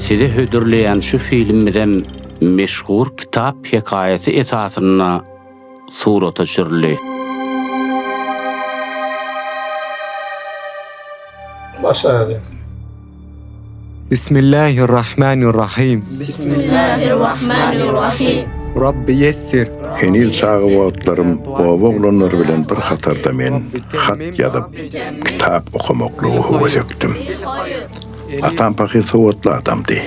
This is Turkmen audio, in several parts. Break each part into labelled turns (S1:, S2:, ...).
S1: Size hödürleýän şu filmimizem meşhur kitap hekaýasy esasynda surata düşürildi.
S2: Başlaýaly.
S3: Bismillahirrahmanirrahim.
S4: Bismillahirrahmanirrahim.
S3: Rabbi ýessir.
S5: Heniz çaga wagtlarym oba oglanlary bilen bir hatarda men hat ýazyp, kitap okamaklyga höwesekdim. Atam pahyr sowatly adamdy.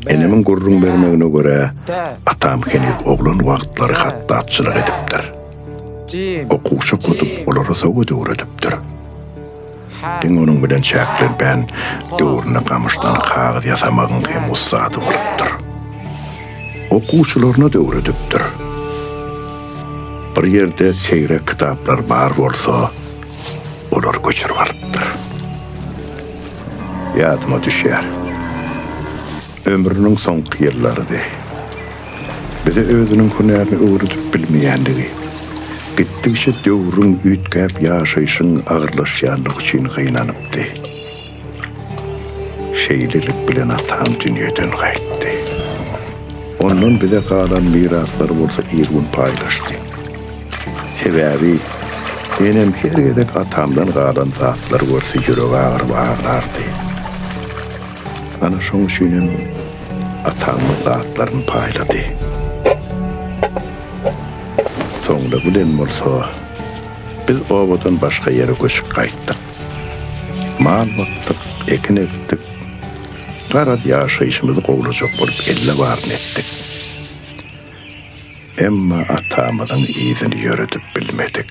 S5: Enemiň gürrüň bermegine görä, atam heniz oglan wagtlary hatdatçylyk edipdir. Okuwçy okadyp, olara sowat öwredipdir. Diňe onuň bilen çäklenmän, döwründe gamyşdan kagyz ýasamagyň hem ussady bolupdyr. Okuwçylaryna-da öwredipdir. Bir ýerde seýrek kitaplar bar bolsa, olary göçürip alypdyr. Ýadyma düşýär. Ömrüniň soňky ýyllarydy. Bize özüniň hünärini öwredip bilmeýändigi, gitdigiçe döwrüň üýtgäp ýaşaýşyň agyrlaşýanlygy üçin gynanypdy. Şeýlelik bilen atam dünýeden gaýtdy. Ondan bize galan miraslary bolsa ir-gün paýlaşdy. Sebäbi enem her gezek atamdan galan zatlary görse ýüregi agyryp aglardy. Ana şoň üçinem atamyň zatlaryny paýlady. Soňra bilen bolsa biz obadan başga ýere göçüp gaýtdyk. Mal bakdyk, ekin ekdik. Garaz ýaşaýşymyzy gowlajak bolup elle baryny etdik. Emma atamyzyň yzyny ýöredip bilmedik.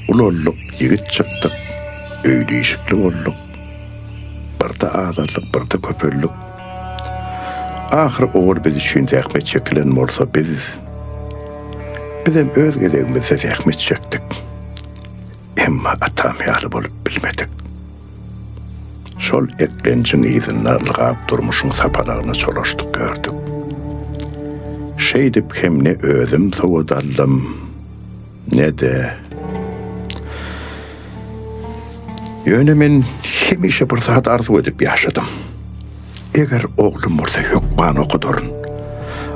S5: Ulaldyk, ýigit çykdyk, öýli-işikli bolduk. Birde azaldyk, birde köpeldik. Ahyr owal biz üçin zähmet çekilen bolsa biz, bizem öz gezegimizde zähmet çekdik. Emma atam ýaly bolup bilmedik. Şol eklenjiň yzynda ylgap durmuşyň sapalagyna çolaşdyk ýördük. Şeýdip hem ne özüm sowat aldym, ne-de. Ýöne men hemişe bir zat arzuw edip ýaşadym. Eger oglum bolsa hökman okadaryn.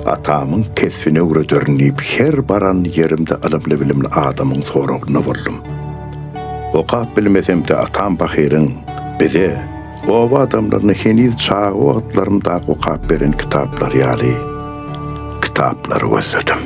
S5: Atamyň kesbini öwrederin diýip her baran ýerimde ylymly-bilimli adamyň soragynda boldum. Okap bilmesem-de atam pahyryň bize, oba adamlaryna heniz çaga wagtlarymdaky okap beren kitaplary ýaly kitaplary gözledim.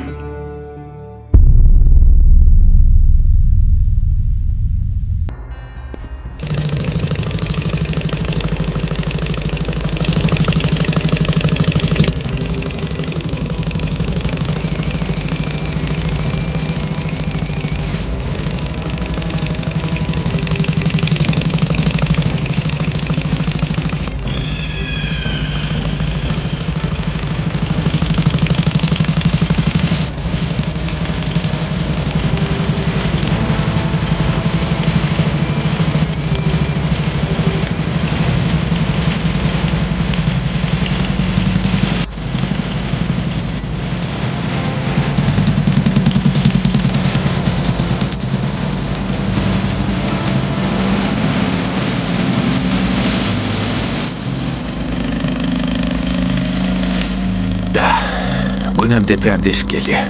S6: Günem depäm deşip gelýär.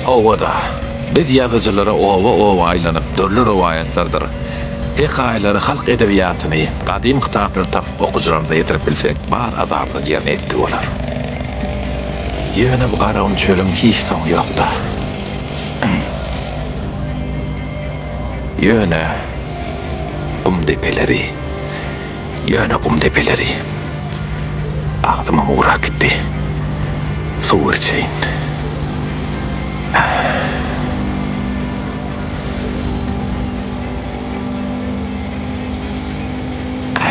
S6: Hawa-da, biz ýazyjylara oba-oba aýlanyp, dürli rowaýatlardyr hekaýalary, halk edebiýatyny, gadym kitaplary tapyp okyjylarymyza ýetirip bilsek, bar azabymyzyň ýerine ýetdigi bolar. Ýöne bu Garagum çölüň hiç soňy ýok-da. Ýöne gum depeleri, ýöne gum depeleri. Agzymam gurak gitdi. Suw içeýin.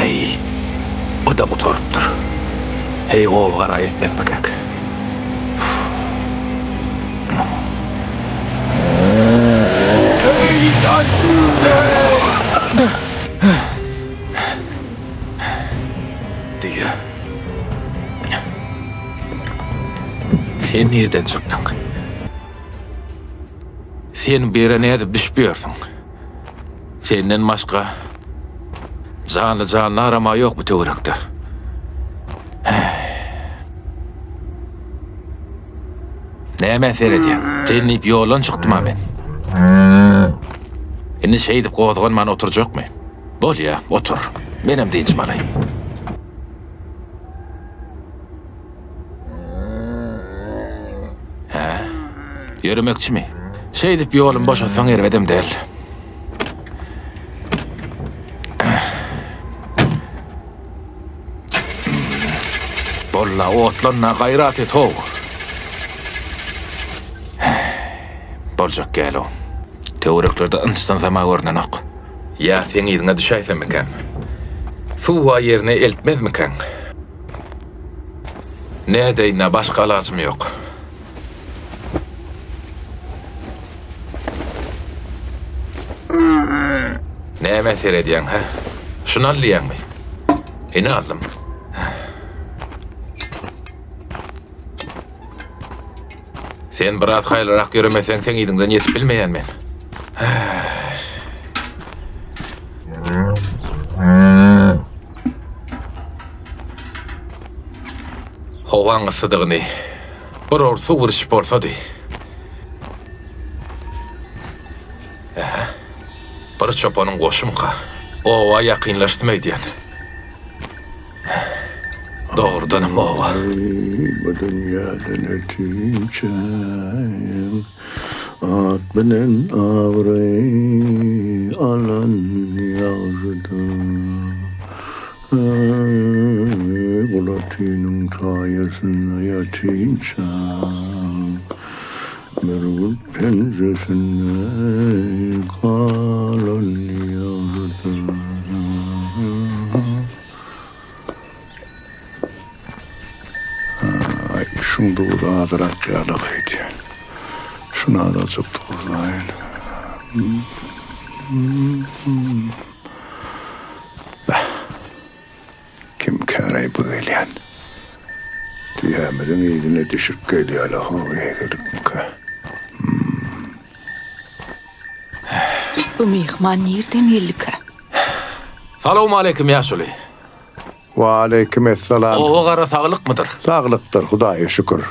S6: Äý, bu-da gutarypdyr. Heý, gowy gara etmezmikäk? Düýe. Sen nirden çykdyň? Sen bu ýere nädip düşüp ýörsüň? Senden başga janly-jandaram-a ýok bu töwerekde. Nämä seredýäň? Sen diýip ýoldan çykdym-a men. Indi şeýdip gozganman oturjakmy? Bolýa, otur. Menem dynjymy alaýyn. Hä? Ýöremekçimi? Şeýdip ýolumy boşatsaň erbedem däl. Bolla, otlan-da, gaýrat et-how! Boljak gel-ow. Töwereklerde ynçdan sama görnenok. Ýa seň yzyňa düşäýsemmikäm? Suwa ýerine eltmezmikäň? Nädeýin-ä, başga alajym ýok. Nämä seredýäň, hä? Şuny al diýýäňmi? Ine aldym. Sen biraz haýlyrak ýöremeseň, seň yzyňdan ýetip bilmeýän men. Howaň yssydygyny bir or suw bir içip bolsady. Ähä. Bir çopanyň goşumyka? Oba ýakynlaşdym öýdýän. Dogrudanam oba.
S5: Bu dünýäden ötünçäň At bilen abraý alan ýagşydyr. Gulatynyň saýasynda ýatynçaň Bürgüt penjesinde galan ýagşydyr. Aý, şuň duzy azyrak ýaly gaýdýar. Şuny azajyk duzlaýyn. Beh, kimkäraý bu gelýän? Düýämiziň yzyna düşüp gelýär-le, how, eýgilikmikä?
S4: Bu myhman nirden geldikä?
S6: Salowmaleýkim, ýaşuly.
S5: Waleýkim essalam.
S6: Oba gara saglykmydyr?
S5: Saglykdyr, Hudaýa şükür.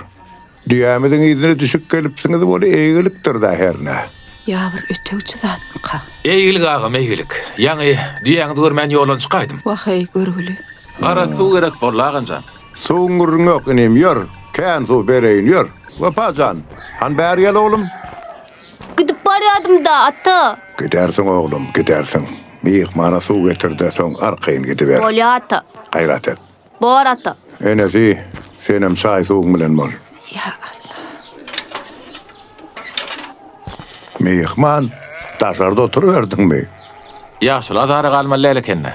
S5: Düýämiziň yzyna düşüp gelipsiňiz weli eýgilikdir-dä hernä.
S4: Ýa bir ötegçi zatmyka?
S6: Eýgilik agam, eýgilik. Ýaňy düýäňizi görmän ýoldan çykaýdym.
S4: Wah-eý, görgüli.
S6: Gara suw gerek boldy, agam jan.
S5: Suwuň gürrüňi ýok, inim, ýör, kän suw bereýin, ýör. Wepa jan, han bäri gel, oglum.
S7: Gidip barýadym-da, ata.
S5: Gidersiň, oglum, gidersiň. Myhmana suw getir-de, soň arkaýyn gidiber.
S7: Bolýa, ata.
S5: Gaýrat et.
S7: Bor, ata.
S5: Enesi, senem çaý-suwuň bilen bol.
S4: Ýa Alla.
S5: Myhman, daşarda oturyberdiňmi?
S6: Ýaşuly azara galmaly däl eken-dä.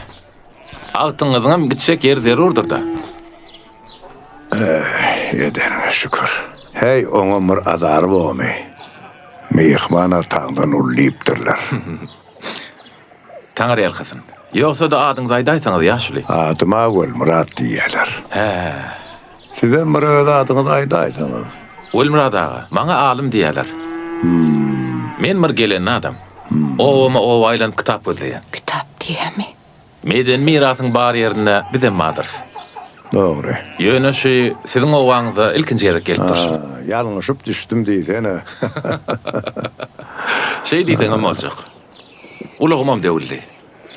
S6: Agtygyňyzyňam gitjek ýeri zerurdyr-da.
S5: Eh, edeniňe şükür. Häý, oňam bir azary bormy? Myhmana taňdan uly diýipdirler.
S6: Taňry ýalkasyn. Ýogsa-da adyňyzy aýdaýsaňyz, ýaşuly.
S5: Adyma Welmyrat diýýärler.
S6: Hä.
S5: Sizem bir öz adyňyzy aýdaýsaňyz.
S6: Welmyrat aga, maňa Alym diýýärler. Men bir gelenli adam. Obama-oba aýlanyp kitap gözleýän.
S4: Kitap diýýämi?
S6: Medeni mirasyň bar ýerinde bizem bardyrys.
S5: Dogry.
S6: Ýöne şu siziň obaňyza ilkinji gezek gelip durşum.
S5: Ha, ýalňyşyp düşdüm diýsene.
S6: Şeý diýseňem boljak. Ulagymam döwüldi.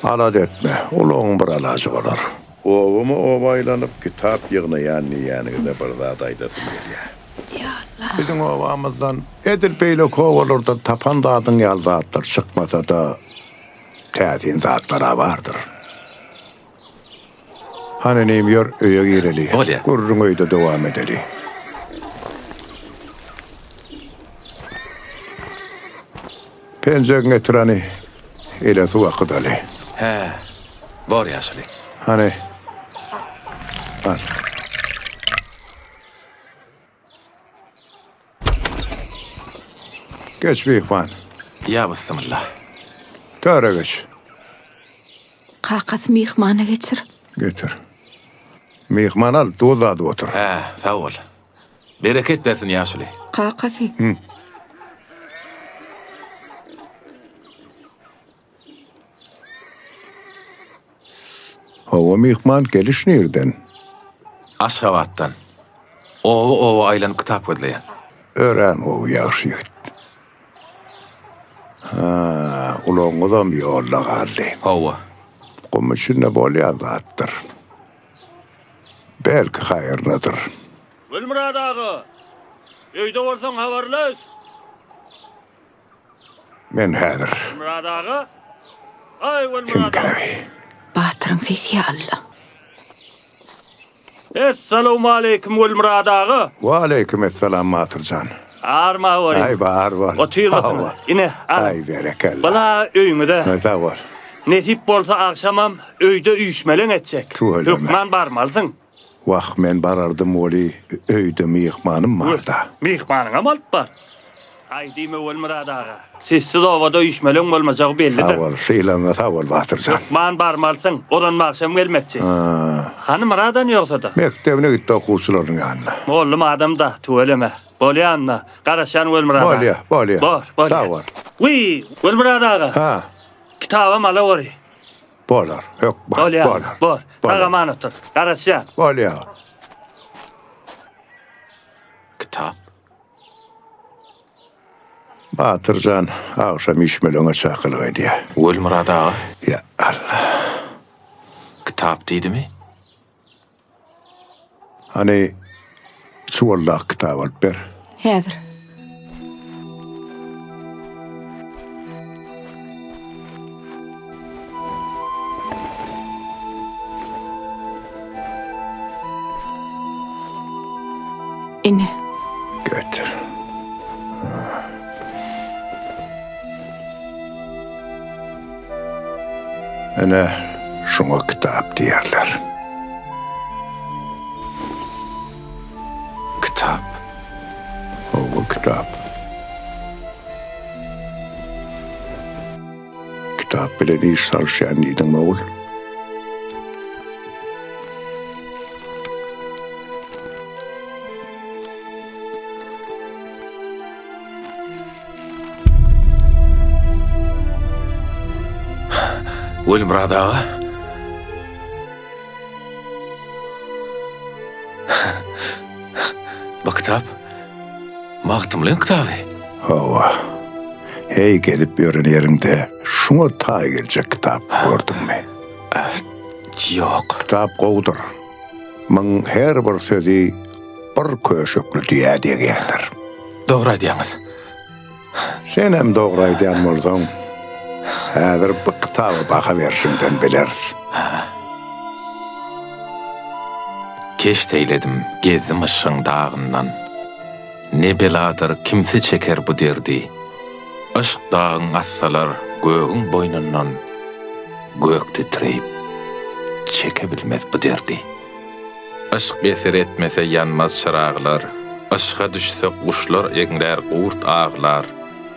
S5: Alada etme, ulagyň bir alajy bolar. Obama-oba aýlanyp kitap ýygnaýan diýýäniňize bir zat aýdasym gelýär.
S4: Ýa Allah.
S5: Biziň obamyzdan edil beýleki obalardan tapan zadyň ýaly zatlar çykmasa-da, Täsin zatlar-a bardyr. Hany inim, ýör, öýe gireli.
S6: Bolýa.
S5: Gürrüňi öýde dowam edeli. Penjegiňi getir hany, ele suw akydaly.
S6: Hä, bor ýaşuly.
S5: Hany, al. Geç myhman.
S6: Ýa bysymylla.
S5: Töre geç.
S4: Kakasy myhmana geçir.
S5: Getir. Myhman al, duz dadyp otur.
S6: Hä, sag bol. Bereket bersin ýaşuly.
S4: Kakasy.
S5: Hawa myhman geliş nirden?
S6: Aşgabatdan. Oba-oba aýlanyp kitap gözleýän.
S5: Örän gowy ýagşy ýigit. Ha, ulagyňyzam ýolda galdy.
S6: Hawa.
S5: Gum içinde bolýan zatdyr. Belki haýrynadyr.
S1: Gülmyrat aga, öýde bolsaň habarlaş.
S5: Men häzir.
S1: Gülmyrat aga? Aý, Gülmyrat
S5: Kim
S1: aga.
S5: käbi?
S4: Batyryň sesi ýa Alla.
S1: Essalawmaleýkim Gülmyrat aga.
S5: Waleýkim essalam Batyr jan.
S1: Arma bolyň.
S5: Aý bar bol.
S1: Otyrmasyň. Ine, al.
S5: Aý berekella.
S1: Bala öýüňize.
S5: Aý sag bol.
S1: Nesip bolsa agşamam öýde üýşmeleň etjek.
S5: Tüweleme.
S1: Hökman barmalysyň.
S5: Wah men barardym weli öýde myhmanym barda.
S1: Myhmanyňam alyp bar. Aý diýme Welmyrat aga. Sessiz obada üýşmeleň bolmajagy bellidir.
S5: Sag bol, sylagyňa sag bol Batyr jan.
S1: Hökman barmalysyň, ozan magşam gelmekçi. Hany Myradan ýogsa-da?
S5: Mekdebine gitdi okuwçylarynyň ýanyna.
S1: Mollum adam-da, tüweleme. Bolýa onda, garaşýan Welmyrat aga.
S5: Bolýa, bolýa.
S1: Bor, bolýa.
S5: Sag bol.
S1: Wiý, Welmyrat aga.
S5: Ha.
S1: Kitabam alaweri.
S5: Bolar, hökman,
S1: Bolýa,
S5: bolar.
S1: bor.
S5: Bolar.
S1: Sag-aman otur. Garaşýan.
S5: Bolýa.
S6: Kitap.
S5: Batyr jan agşam üýşmeleňe çakylyk edýär.
S6: Welmyrat aga.
S5: Ýa Alla.
S6: Kitap diýdimi?
S5: Hany, çuwaldaky kitaby alyp ber.
S4: Häzir. Ine.
S5: Getir. Ine, şuňa kitap diýerler.
S6: Kitap.
S5: Hawa, kitap. Kitap bilen iş salyşýan diýdiňmi, ogul?
S6: Welmyrat aga. Bu kitap Magtymgulyň kitaby.
S5: Hawa. Heý, gezip ýören ýeriňde şuňa taý geljek kitap gördüňmi?
S6: Ýok.
S5: Kitap gowudyr. Muň her bir sözi bir köşekli düýä degýändir.
S6: Dogry aýdýaňyz.
S5: Senem dogry aýdýan bolsaň, häzir bu kitaba baha berşiňden bileris.
S6: Keşt eýledim, gezdim yşgyň dagyndan. Ne beladyr, kimse çeker bu derdi. Yşk dagyň atsalar gögüň boýnundan, Gök titreýip, çeke bilmez bu derdi. Yşk eser etmese ýanmaz çyraglar, Yşga düşse guşlar eňrär, gurt aglar,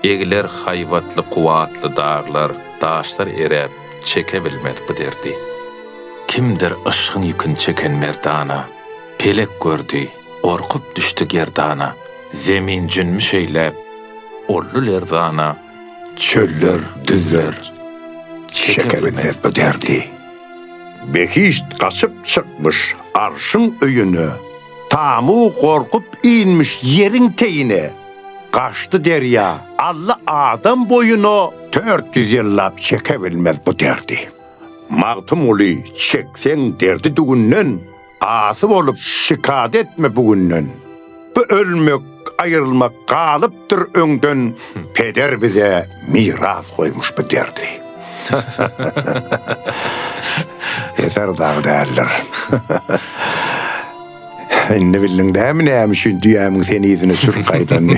S6: Egiler haýbatly, kuwwatly daglar, Daşlar eräp, çeke bilmez bu derdi. Kimdir yşgyň ýüküni çeken merdana, Pelek gördi, gorkup düşdi gerdana, Zemin jünbüş eýläp, oldy lerzana,
S5: Çöller, düzler çeke bilmez bu derdi. Behişt gaçyp çykmyş arşyň öýüne, Tamu gorkup inmiş ýeriň teýine. Gaçdy derýa, aldy adam boýuna, 400 ýyllap çeke bilmez bu derdi. Magtymguly, çekseň derdi dügünden, Asy bolup şikat etme bu günden. Bu ölmek, aýrylmak galypdyr öňden, Peder bize miras goýmuş bu derdi. Eser dagy däldir. Indi bildiň dämi näme üçin düýämiň seni yzyna sürüp gaýdanyny?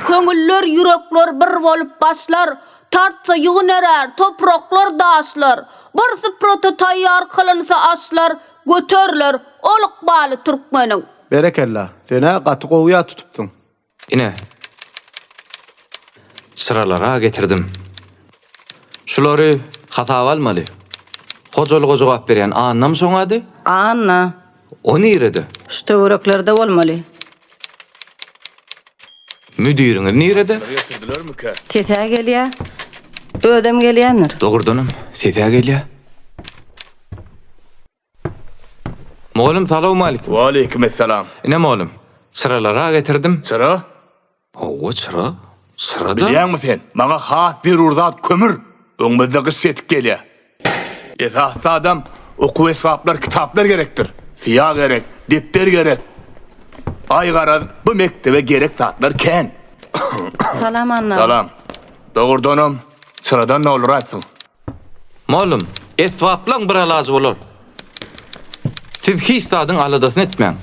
S7: Köňüller, ýürekler bir bolup başlar, Tartsa ýygyn erär, topraklar, daşlar. Bir suprata taýýar kylynsa aşlar, Göteriler ol ykbaly türkmeniň.
S2: Berekella, sen-ä gaty gowy ýat tutupsyň.
S8: Ine, çyralary-a getirdim. Şulary hasaba almaly. Hojalyga jogap berýän Annamy şoň ady?
S9: Anna.
S8: O nirede?
S9: Şu töwereklerde bolmaly.
S8: Müdiriňiz nirede?
S9: Sesä gelýä. Özem gelýändir.
S8: Dogrudanam, sesä gelýä. Mugallym salowmalikim.
S10: Waleýkimessalam.
S8: Ine mugallym, çyralara getirdim.
S10: Çyra?
S8: Hawa, çyra. Çyra-da.
S10: Bilýäňmi sen, maňa has zerur zat kömür. Öňümizde gyş ýetip gelýär. Esasy zadam okuw esbaplar, kitaplar gerekdir. Syýa gerek, depder gerek. Aý garaz, bu mekdebe gerek zatlar kän.
S9: Salam Anna.
S10: Salam. Dogrudanam, çyradan dolduraýypsyň.
S8: Mollum, esbaplaň bir alajy bolar. Siz hiç zadyň aladasyny etmäň.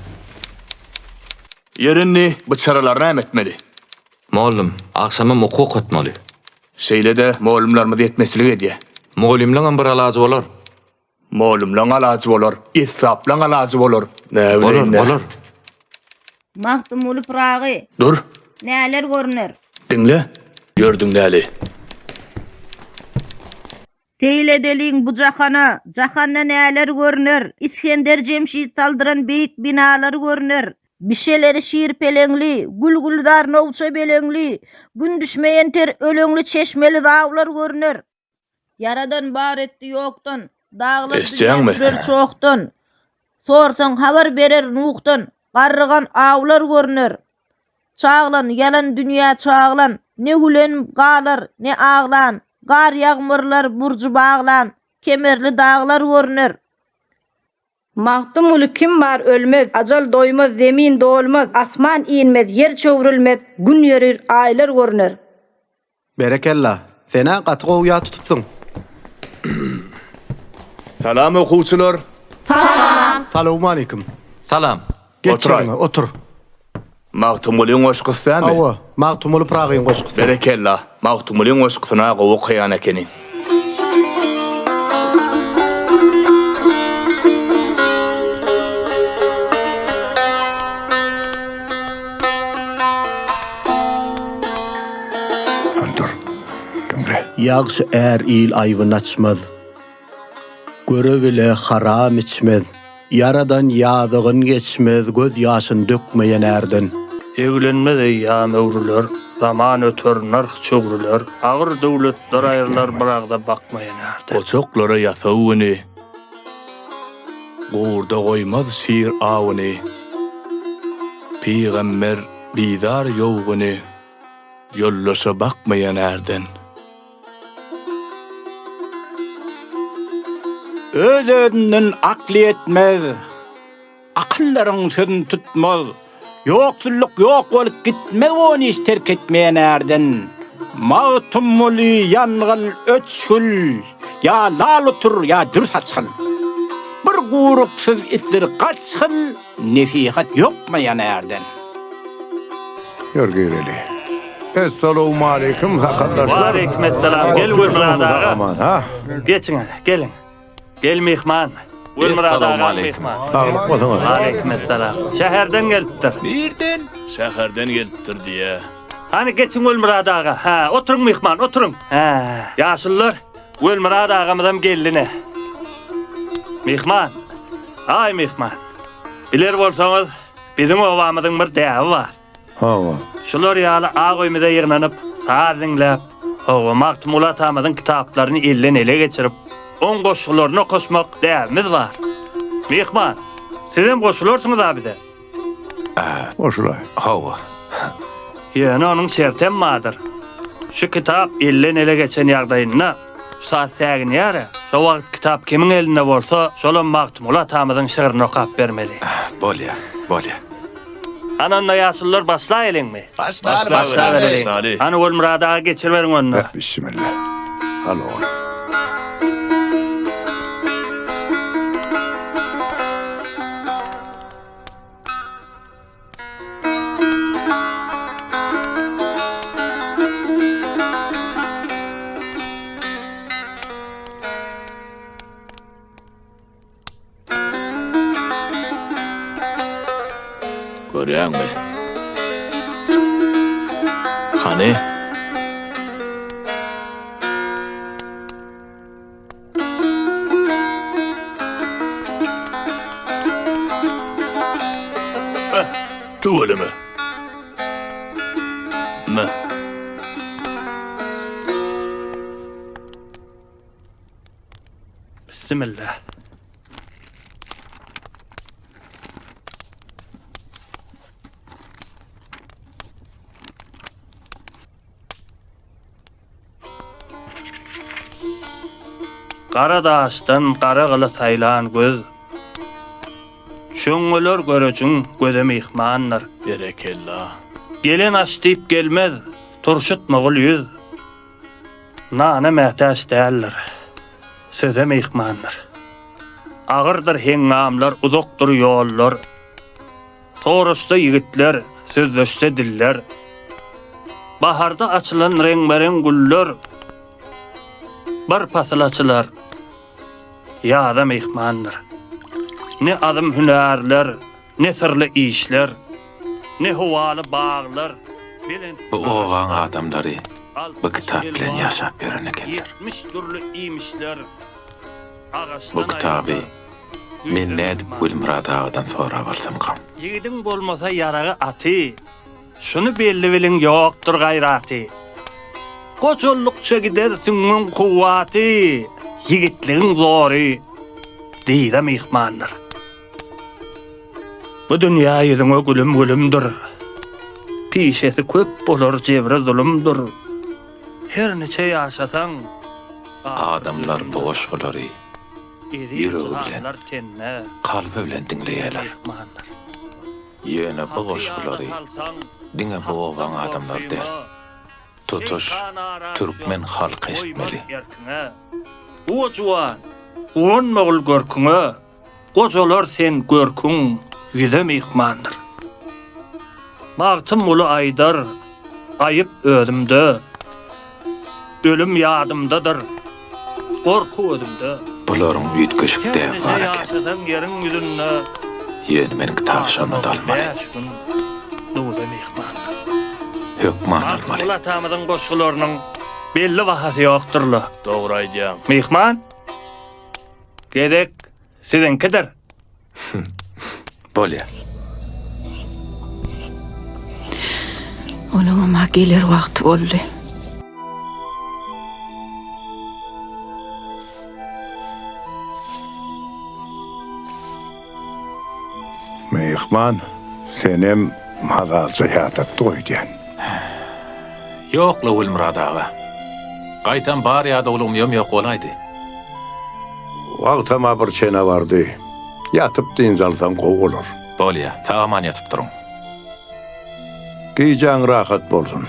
S10: Ýeri indi bu çyralary näme etmeli?
S8: Mollum, agşamam okuw okatmaly.
S10: Şeýle-de mollumlarymyz ýetmezçilik edýär.
S8: Mugallymlaňam bir alajy bolar.
S10: Mollumlaň alajy bolar, esbaplaň alajy bolar. Näbileýin-dä.
S8: Bolar, bolar.
S11: Magtymguly Pyragy.
S10: Dur.
S11: Näler görner?
S10: Diňle. Ýör diňläli.
S11: Seýil edeliň bu jahana, Jahanda näler görner? Isgender Jemşit saldyran beýik binalar görner. Bişeleri şir-peleňli, gül-gülzar nowça beleňli, Gün düşmeýen ter öleňli çeşmeli zawlar görner. Ýaradan bar etdi ýokdan, Daglar dünýä
S10: Eşitýäňmi?
S11: sürer çohdan. Sorsaň habar berer Nuhdan, Garrygan awlar görner. Çaglan, ýalan dünýä çaglan, Ne gülen galar, ne aglan, Gar ýagmyrlar burjy baglan, Kemerli daglar görner.
S9: Magtymguly kim bar ölmez, Ajal doýmaz, zemin dolmaz, Asman inmez, ýer çöwrülmez, Gün ýörir, aýlar görner.
S2: Berekella, sen-ä gaty gowy ýat tutupsyň.
S10: Salam okuwçylar.
S7: Salam.
S2: Salowmaleýkim.
S8: Salam.
S2: Geç
S10: Oturaý.
S2: ýeriňe, otur.
S10: Magtymgulyň goşgusy dälmi?
S2: Hawa, Magtymguly Pyragyň goşgusy.
S10: Berekella, Magtymgulyň goşgusyna gowy okaýan ekeniň.
S5: Dur, diňle.
S2: Ýagşy är il aýbyn açmaz. Göre-bile haram içmez. Ýaradan ýazygyn geçmez göz ýaşyn dökmeýen ärden.
S1: Eglenmez eýýam öwrüler, Zaman öter, nyrh çöwrüler, Agyr döwletler aýrylar bir agza bakmaýan ärden.
S10: Goçaklara ýasaw güni, Gurda goýmaz şir awuny, Pygamber bizar ýow güni, Ýoldaşa bakmaýan ärden.
S12: Öz-özünden akly ýetmez, Akyldaryň sözün tutmaz. Ýoksullyk ýok bolup gitmez Ony hiç terk etmeýän ärden. Magtymguly ýangyl öçgül, Ýa lal otur, ýa dür saçgyl. Bir guruksyz itdir gaçgyl, Nesihat ýokmaýan ärden.
S5: Ýör gireli. Essalawmaleýkim sakaldaşlar.
S1: Waleýkimessalam. Gel Gülmyrat aga. Geçiň hany, geliň. Gel myhman. Gülmyrat aga myhman.
S5: Saglyk bolsun.
S1: Waleýkimessalam. Şäherden gelipdir.
S10: Nirden? Şäherden gelipdir diýýä.
S1: Hany geçiň Gülmyrat aga. Hä, oturyň myhman, oturyň. Hä, ýaşulular, Gülmyrat agamyzam geldi ne. Myhman. Aý myhman. Biler bolsaňyz, biziň obamyzyň bir däbi bar.
S5: Hawa.
S1: Şular ýaly ak öýümize ýygnanyp, saz diňläp, hawa, Magtymguly atamyzyň kitaplaryny elden-ele geçirip, oň goşgularyny okaşmak däbimiz bar. Myhman, sizem goşularsyňyz-a bize?
S5: Goşulaý.
S8: Hawa.
S1: Ýöne onuň şertem bardyr. Şu kitap elden-ele geçen ýagdaýynda, şu saat säginýär-ä, şo wagt kitap kimiň elinde bolsa, şolam Magtymguly atamyzyň şygryny okap bermeli.
S8: Bolýa, bolýa.
S1: Hany onda ýaşulular başlaýalyňmy?
S10: Başlabereliň.
S1: Hany Gulmyrat aga geçiriberiň onda.
S5: Bismilla. Al ogul.
S10: Görýäňmi? Hany? Tüweleme. Me.
S1: Bismillah. Gara daşdan gara gyly saýlan göz. Çöňňeler görejiň göze myhmandyr.
S13: Berekella.
S1: Gelen aş diýip gelmez, turşutmagyl ýüz. Nana mätäç däldir, söze myhmandyr. Agyrdyr heňňamlar, uzakdyr ýollar. Soraşsa ýigitler, sözleşse diller. Baharda açylan reňbe-reň güller Bir pasyl açylar, ýaza myhmandyr. Ne azym hünärler, ne syrly işler, Ne howaly baglar, belent
S6: Bu obaň
S1: agaçlar.
S6: adamlary bu
S1: 60
S6: kitap bilen
S1: elwan,
S6: ýaşap ýören ekenler.
S1: 70 dürli iýmişler
S6: Bu
S1: Agaçdan
S6: kitaby
S1: aýrylar,
S6: men
S1: güýzde
S6: nädip
S1: myhmandyr.
S6: Welmyrat agadan sorap alsamkam?
S1: Ýigidiň bolmasa ýaragy aty, Şuny belli biliň ýokdur gaýraty. Gojallykça gider süňňüň kuwwaty, Ýigitligiň zory dyza myhmandyr. Bu dünýä ýüzüňe gülüm-gülümdir, Pişesi köp bolar jebri zulumdyr. Her niçe ýaşasaň,
S6: Adamlar bu goşgulary
S1: Eziz
S6: ýüregi bilen,
S1: janlar tende
S6: kalby bilen diňleýärler.
S1: myhmandyr.
S6: Ýöne bu
S1: Haky ýada
S6: goşgulary
S1: salsaň,
S6: diňe bu
S1: Hakdan
S6: obaň adamlary däl,
S1: gorkyňa,
S6: tutuş
S1: Şeytan araç
S6: türkmen
S1: ýok,
S6: halky
S1: goýmaz
S6: eşitmeli.
S1: erkiňe. Gojuwan, guwanmagyl görküňe, Gojalar sen görküň ýüze myhmandyr. Magtymguly aýdar, Aýyp özümde, Ölüm ýadymdadyr, gorky gözümde.
S6: Bularyň üýtgeşik
S1: Her
S6: däbi
S1: nije
S6: bar eken.
S1: ýaşasaň ýeriň ýüzünde,
S6: Ýöne men kitaby
S1: Adam
S6: şonda-da
S1: ogly
S6: almaly.
S1: bäş gün duza myhmandyr.
S6: Hökman almaly.
S1: Magtymguly atamyzyň goşgularynyň belli bahasy ýokdur-la.
S13: Dogry aýdýaň.
S1: Myhman, gezek siziňkidir.
S6: Bolýa.
S4: Olaňam-a geler wagty boldy.
S5: Myhman, senem mazalyja ýadatdyk öýdýän.
S6: Ýok-la Welmyrat aga. Gaýtam bar ýadawlygymyam ýok bolaýdy.
S5: Wagtam-a bir çene bardy. Ýatyp dynç alsaň gowy bolar.
S6: Bolýa, sag-aman ýatyp duruň.
S5: Gijäň rahat bolsun.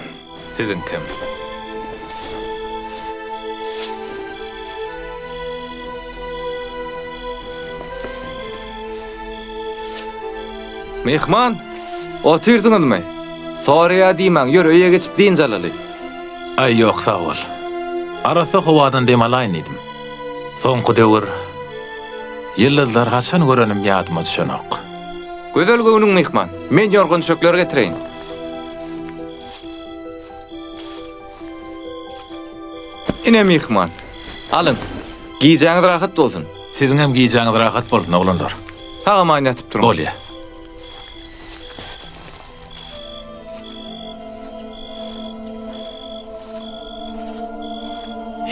S6: Siziňkem.
S8: Myhman, otyrsyňyzmy? Soraýa diýmäň, ýör öýe geçip dynç alaly.
S6: Aý ýok sag bol. Arassa howadan dem alaýyn diýdim. Soňky döwür ýyldyzlary haçan görenim ýadyma düşenok.
S8: Gözel göwnüň myhman. Men ýorgan-düşekleri getireýin. Ine myhman. Alyň. Gijäňiz rahat bolsun.
S6: Siziňem gijäňiz rahat bolsun oglanlar.
S8: Sag-aman ýatyp duruň.
S6: Bolýa.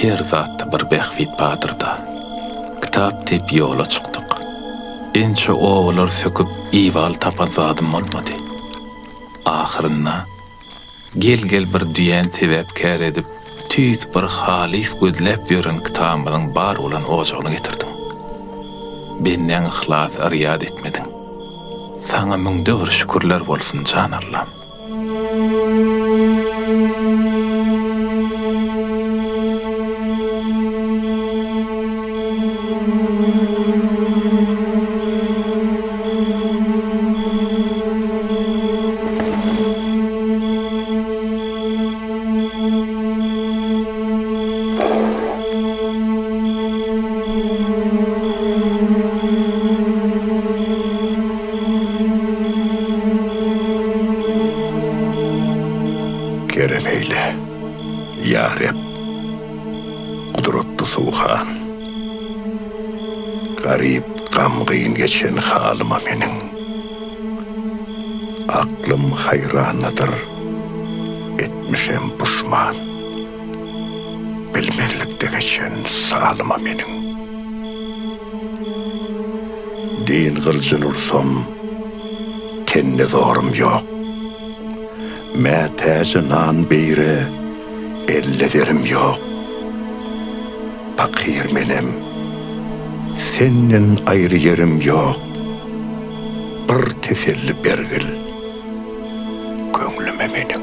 S6: Her zatda bir bähbit bardyr-da. Kitap diýip ýola çykdyk. Ençe obalary söküp ibaly tapan zadym bolmady. Ahyrynda gel-gel bir düýäni sebäpkär edip, tüýs bir halys gözläp ýören kitabymyzyň bar bolan ojagyny getirdiň. Bendäň yhlasy yrýat etmediň. Saňa müňde bir şükürler bolsun, jan Allam!
S5: Kerem eýle, ýa Reb, gudratly Suhan. Garyp, gamgyn geçen halyma meniň. Aklym haýrandadyr, etmişem puşman. Bilmezlikde geçen salyma meniň. Din gyljyn ursam, tende zorum ýok. Mätäje nan beýre, elde zerim ýok. pakyr menem. Senden aýry ýerim ýok, bir teselli bergil köňlüme meniň.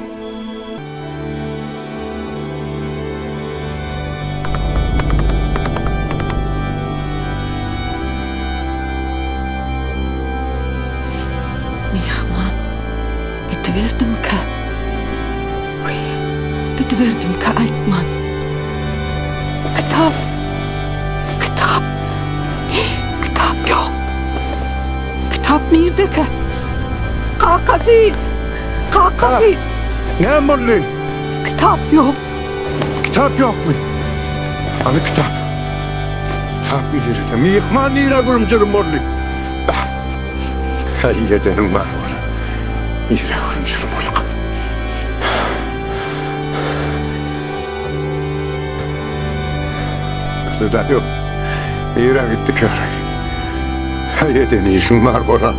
S4: Myhman gidiberdimikä? Wiý, gidiberdimikä aýtman. Kitap, kitap, kitap ýok. Kitap nirdekä? Kakasy! Kakasy!
S5: Näme boldy?
S4: Kitap ýok.
S5: Kitap ýokmy? Hany kitap? Kitap nirede? Myhman nirä gürüm-jürüm boldy? Bah! Häý, edeniň bar bola. Nirä gürüm-jürüm bolduka? Özi-de ýok. Nirä gitdikä? Häý, eden işiň bar bola.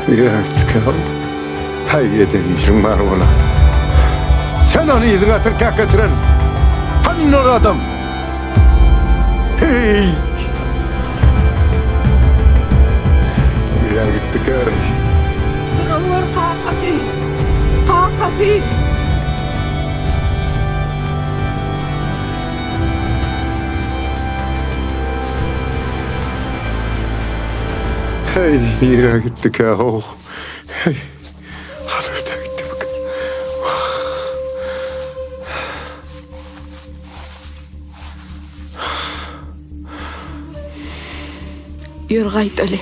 S5: Nirä gitdikä? Häý, eden işiň bar bola. Sen ony yzyňa tirkäk getiren. Hany ol adam? Heý! Nirä gitdikä?
S4: Durawur kakasy! Kakasy!
S5: Heý, nirä gitdikä, how? Heý, hany öte gitdimikä? Wah!
S4: Ýör gaýdaly.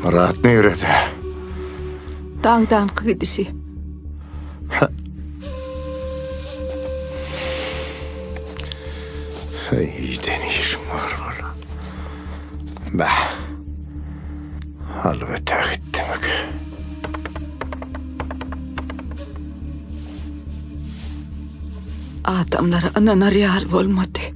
S5: Myrat nirede?
S4: Daňdanky gidişi.
S5: Heý, işiň bar bola. Bah. Alyp ötä gitdimik.
S4: Adamlara ynanar ýaly bolmady.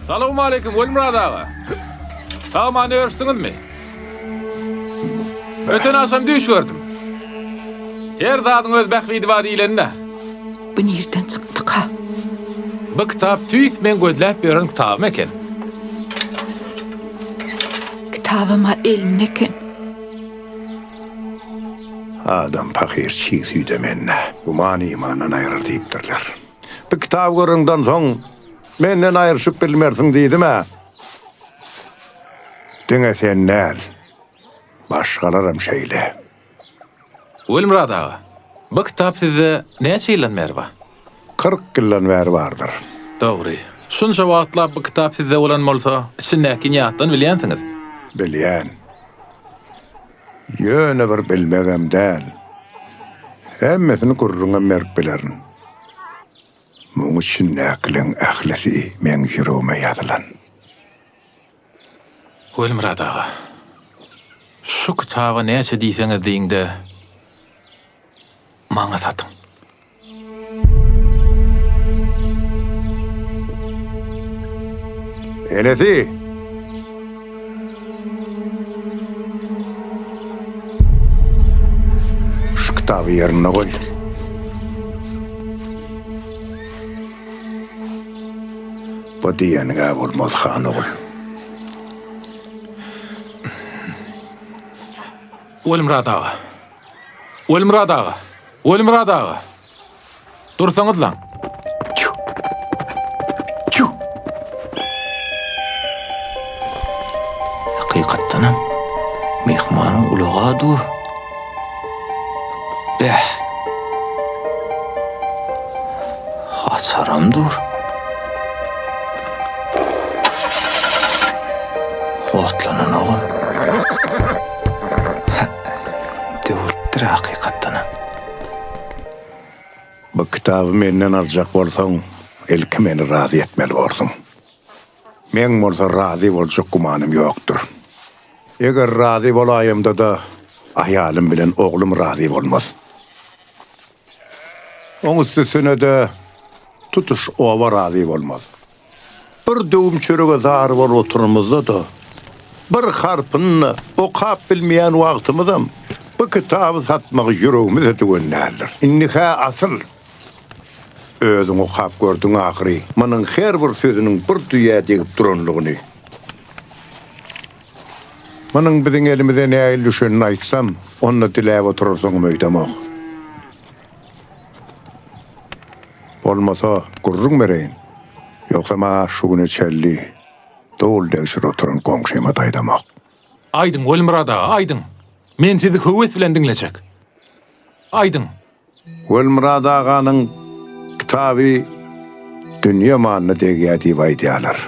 S6: Salowmaleýkim, Welmyrat aga. Sag-aman ýörüşdiňizmi? Öten agşam düýş gördüm. Her zadyň öz bähbidi bar diýleni-dä.
S4: Bu nirden çykdyka?
S6: Bu kitap tüýs meň gözläp ýören kitabym eken.
S4: Kitabam-a elinde eken.
S5: Adam pahyr çig süýde mende, güman imandan aýyrar diýipdirler. Bu kitaby göreňden soň, menden aýryşyp bilmersiň diýdim-ä. Diňe sen däl, başgalaram şeýle.
S6: Welmyrat aga, bu kitap sizde näçe ýyldan bäri bar?
S5: 40 ýyldan bäri bardyr.
S6: Dogry. Şunça wagtlap bu kitap sizde bolan bolsa, içindäkini ýatdan bilýänsiňiz.
S5: Bilýän. Ýöne bir bilmegem däl. Hemmesini gürrüňem berip bilerin. Muň içindäkileň ählisi meň ýüregime ýazylan.
S6: Welmyrat aga, şu kitaba näçe diýseňiz diýiň-de, maňa satyň.
S5: Enesi! Şu kitaby ýerinde goý. Bu diýeniň-ä bolmaz, han ogul.
S6: Welmyrat aga! Welmyrat aga! Welmyrat aga! Dursaňyzlaň! Çüw! Çüw! Hakykatdanam, myhmanyň ulagy-a dur. Beh! Haçaram dur. Otlananogam.
S5: Kitaby menden aljak bolsaň, ilki meni razy etmeli borsuň. Meň bolsa razy boljak gümanym ýokdur. Eger razy bolaýamda-da, aýalym bilen oglum razy bolmaz. Oň üstesine-de, tutuş oba razy bolmaz. Bir döwüm çörege zar bolup oturanymyzda-da, bir harpyny-da okap bilmeýän wagtymyzam bu kitaby satmagy ýüregimize düwen däldir. Indi-hä asyl, özüň okap gördüň ahyry, munuň her bir sözüniň bir düýä degip duranlygyny. Munuň biziň elimize nähili düşenini aýtsam, onda diläp oturarsyňam öýdemok. Bolmasa, gürrüň bereýin. Ýogsam-a şu güne çenli dowul degşir oturan goňşyma-da aýdamok.
S14: Aýdyň, Welmyrat aga, aýdyň. Men sizi höwes bilen diňlejek. Aýdyň.
S5: Welmyrat aganyň kitaby dünýe malyna degýär diýip aýdýarlar.